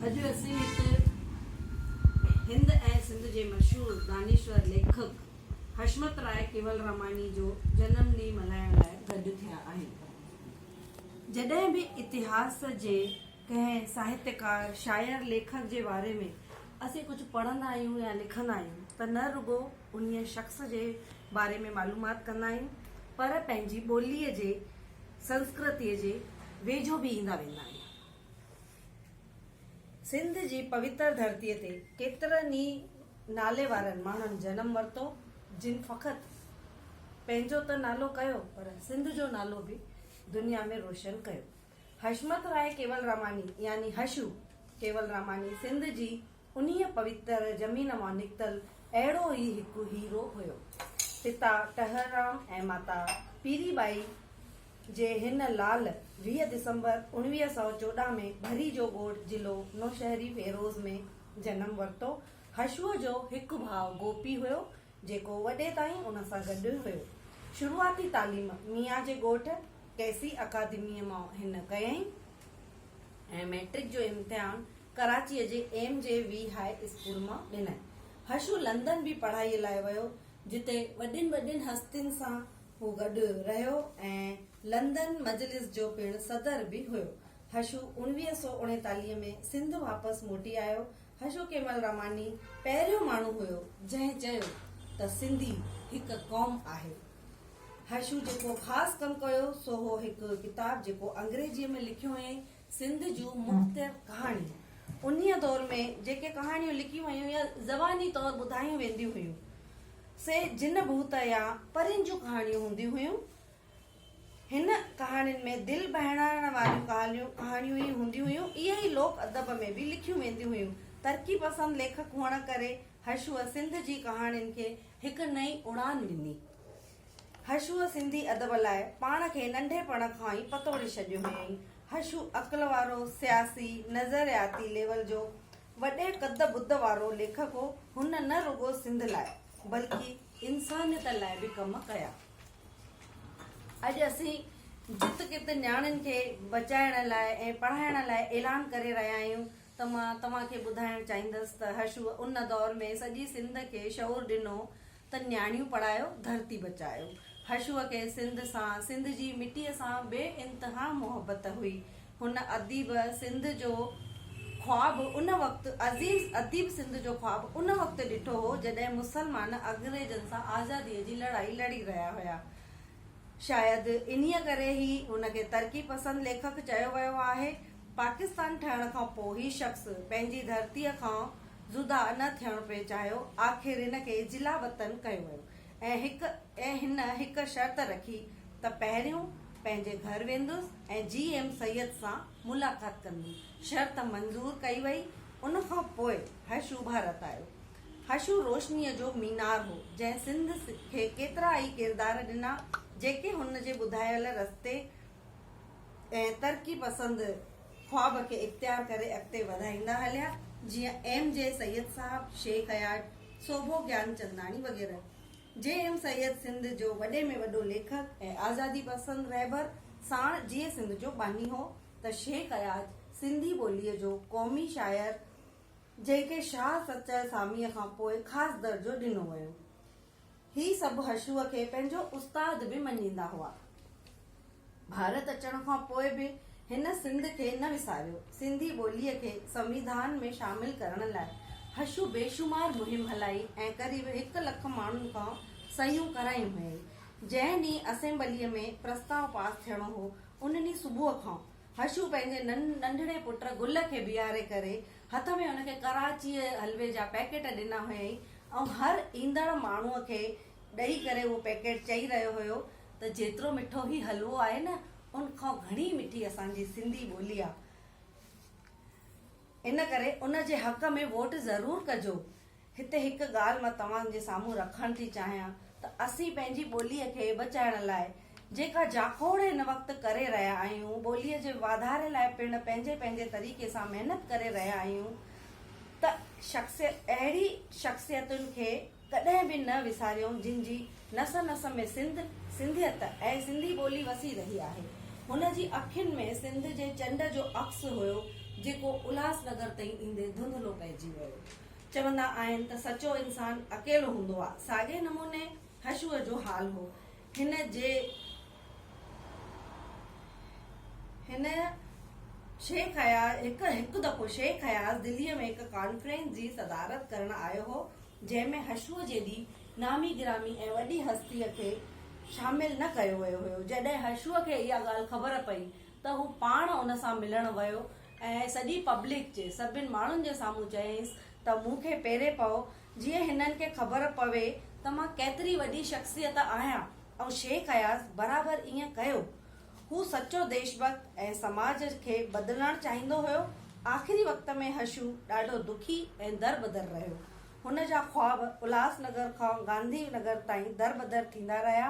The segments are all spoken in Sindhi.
اڄ اسين هت هند ۽ سنڌ جي مشهور دانشور ليکڪ حشمت راء ڪيولراماڻي جو جنم ڏينهن ملهائڻ لاء گڏ ٿيا آهيون. جڏهن به اتهاس جي ڪنهن ساهتيڪار، شاعر، ليکڪ جي باري ۾ اسين ڪجهه پڙهندا آهيون يا لکندا آهيون ته نه رڳو انهيء شخص جي باري ۾ معلومات ڪندا آهيون پر پنهنجي ٻوليء جي سنسڪرتيء جي ويجهو به ايندا ويندا آهيون. سنڌ جي پوتر ڌرتيء تي ڪيترن ئي نالي وارن ماڻهن جنم ورتو، جن فقط پنهنجو ته نالو ڪيو پر سنڌ جو نالو به دنيا ۾ روشن ڪيو. حشمت راء ڪيولراماڻي يعني حشو ڪيولراماڻي سنڌ جي انهيء پوتر زمين مان نڪتل اهڙو ئي هڪ هيرو هيو. پتا ٽهرام ۽ ماتا پيري ٻائي جي هن لال 20 ڊسمبر 1914 ۾ ڀري جو ڳوٺ ضلعو نوشهري فيروز ۾ جنم ورتو. حشوء جو هڪ ڀاء گوپي هيو، جيڪو وڏي تائين ان سان گڏ هيو. شروعاتي تعليم ميان جي ڳوٺ ڪيسي اڪادميء مان هن ڪيائين ۽ مئٽرڪ جو امتحان ڪراچيء جي ايم جي وي هاء اسڪول مان ڏنائين. حشو لندن به پڙهائيء لاء ويو، جتي وڏين وڏين هستين سان هو گڏ رهيو ۽ لندن مجلس جو پڻ صدر به هيو. حشو 1939 ۾ سنڌ واپس موٽي آيو. حشو ڪيولراماڻي پهريون ماڻهو هيو، جنهن چيو ته سنڌي هڪ قوم آهي. حشو جيڪو خاص ڪم ڪيو، سو هو هڪ ڪتاب جيڪو انگريزيء ۾ لکيو هيائين، سنڌ جون مختلف ڪهاڻيون. انهيء دور ۾ جيڪي ڪهاڻيون لکيون ويون يا زباني طور ٻڌايون وينديون هيون، سي جن ڀوت يا پرين جون ڪهاڻيون هونديون هيون. هن ڪهاڻين ۾ دل بهڻائڻ واريون ڪهاڻيون ئي هونديون هيون. اهي ئي لوڪ ادب ۾ به لکيون وينديون هيون. ترقي پسند ليکڪ هئڻ ڪري حشوء سنڌ جي ڪهاڻين کي هڪ نئين اڙان ڏني. حشوء سنڌي ادب لاء پاڻ کي ننڍپڻ کان ئي پتوڙي ڇڏيو هيائين. حشو عقل وارو، سياسي، نظرياتي ليول جو وڏي قد بت وارو ليکڪ هو. هن نه رڳو سنڌ لاء بلڪه انسانيت لاء به ڪم ڪيا. اڄ اسين جت ڪت نياڻين کي بچائڻ لاء ۽ پڙهائڻ لاء اعلان ڪري رهيا آهيون ته مان توهان کي ٻڌائڻ چاهيندس ته حشوء ان دور ۾ سڄي سنڌ کي شعور ڏنو ته نياڻيون پڙهايو، ڌرتي بچايو. حشوء کي سنڌ سان، سنڌ جي مٽيء سان بي انتها محبت هئي. هن اديب سنڌ جو خواب ان وقت عزيز اديب سنڌ جو خواب ان وقت ڏٺو هو، جڏهن مسلمان انگريزن سان آزاديء جي لڙائي لڙي رهيا هيا. شايد انهيء ڪري ئي هن کي ترقي پسند ليکڪ چيو ويو آهي. پاڪستان ٺهڻ کان پوء هي شخص پنهنجي ڌرتيء کان جدا نه ٿيڻ پئي چاهيو. آخر هن کي جلا وطن ڪيو ويو ۽ هڪ ۽ هن هڪ شرط رکي ته پهريون پنهنجي گهر ويندس ۽ جي ايم سيد سان ملاقات ڪندس. شرط منظور ڪئي وئي. ان کان پوء حشو ڀارت آيو. حشو روشنيء جو مينار هو، جنهن سنڌ کي ڪيترا ئي ڪردار ڏنا، جيڪي هن جي ٻڌايل رستي ۽ ترقي پسند خواب کي اختيار ڪري اڳتي وڌائيندا هليا، جيئن ايم جي سيد صاحب، شيخ اياز، سوڀو گيانچنداڻي وغيره. جي ايم سيد سنڌ جو وڏي ۾ وڏو ليکڪ ۽ آزادي پسند رهبر ساڻ جيئي سنڌ جو باني هو ته شيخ اياز سنڌي ٻوليء جو قومي شاعر جنهن کي شاهه سچل ساميء کان پوء خاص درجو ڏنو ويو. هي سڀ حشوء کي پنهنجو استاد به مڃيندا هئا. ڀارت اچڻ کان پوء به هن سنڌ کي نه وساريو. سنڌي ٻوليء کي سنويڌان ۾ شامل ڪرڻ لاء حشو بيشمار مهم هلائي ۽ قريب هڪ لک ماڻهن کان صحيحون ڪرايون هيائين. جنهن ڏينهن اسيمبليء ۾ پرستاء پاس ٿيڻو هو، ان ڏينهن صبح کان حشو پنهنجي ننڍڙي پٽ گل کي بيهاري ڪري هٿ ۾ هن کي ڪراچيء حلوي جا پيڪيٽ ڏنا هيائين ۽ هر ايندڙ ماڻهوء کي ڏئي ڪري اهو پيڪيٽ چئي رهيو هيو ته جيترو مٺو هي حلوو آهي نه ان کان گهڻي مٺي اسان جي سنڌي ٻولي آ ان ڪري ان جي حق ۾ ووٽ ضرور ڪجو. هتي هڪ ڳالهه مان توهان جي سامهون رکڻ ٿي چاهيان ته اسين پنهنجي ٻوليء کي بچائڻ لاء جيڪا جاکوڙ هن وقت ڪري رهيا آهيون، ٻوليء جي واڌاري لاء پڻ پنهنجي پنهنجي طريقي سان محنت ڪري رهيا آهيون ته اهڙي شخصيتن کي ڪڏهن به نه وساريون جن جي نس نس ۾ سنڌ، سنڌيت ۽ سنڌي ٻولي وسي رهي آهي. هن جي اکين ۾ سنڌ جي چنڊ جو عڪس هيو، جيڪو الهاس نگر تائين ايندي ڌنڌلو پئجي ويو. چوندا آهن ته سچو انسان اڪيلو هوندو آ. ساڳئي نموني حشوء جو حال هو. هن جي هن شيخ اياز هڪ هڪ دفعو شيخ اياز دليء ۾ هڪ ڪانفرنس جي صدارت ڪرڻ آيو هو، جنهن ۾ حشوء جيڏي نامي گرامي ۽ وڏي هستيء کي شامل نه ڪيو ويو هيو. جڏهن حشوء کي اها ڳالهه خبر پئي ته هو پاڻ ان سان ملڻ ويو ۽ سڄي پبلڪ جي سڀن ماڻهن جي سامهون چيائينس ته مون کي پيري پئو جيئن هنن کي خبر پوي ته مان ڪيتري وڏي شخصيت آهيان ۽ شيخ اياز برابر ائين ڪيو. هو سچو ديش ڀڳت ۽ سماج کي بدلڻ چاهيندو هيو. آخري وقت ۾ حشو ڏاڍو دکي ۽ دربدر رهيو. هن جا خواب الهاس نگر کان گانڌي نگر تائين دربدر ٿيندا رهيا.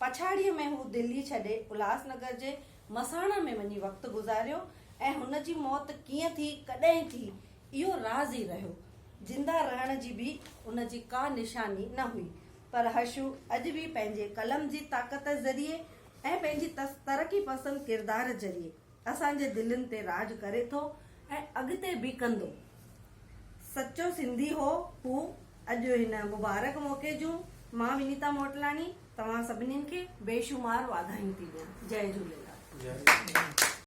پڇاڙيء ۾ هو دلي ڇڏي الهاس نگر جي مساڻ ۾ وڃي وقت گذاريو ۽ هن جي موت ڪيئن ٿي، ڪڏهن ٿي، اهو راز ئي رهيو. زنده رهڻ جي به ان جي ڪا نشاني نه هئي. پر حشو اڄ به پنهنجي قلم جي طاقت ذريعي ۽ پنهنجي ترقي پسند ڪردار ذريعي اسان جي دلين تي راڄ ڪري ٿو ۽ اڳتي به ڪندو. سچو سنڌي هو هو. اڄ هن مبارڪ موقعي جون مان ونيتا موٽلاڻي توهان سڀني کي بيشمار واڌايون ٿي ڏيان. جئي جهوليلال.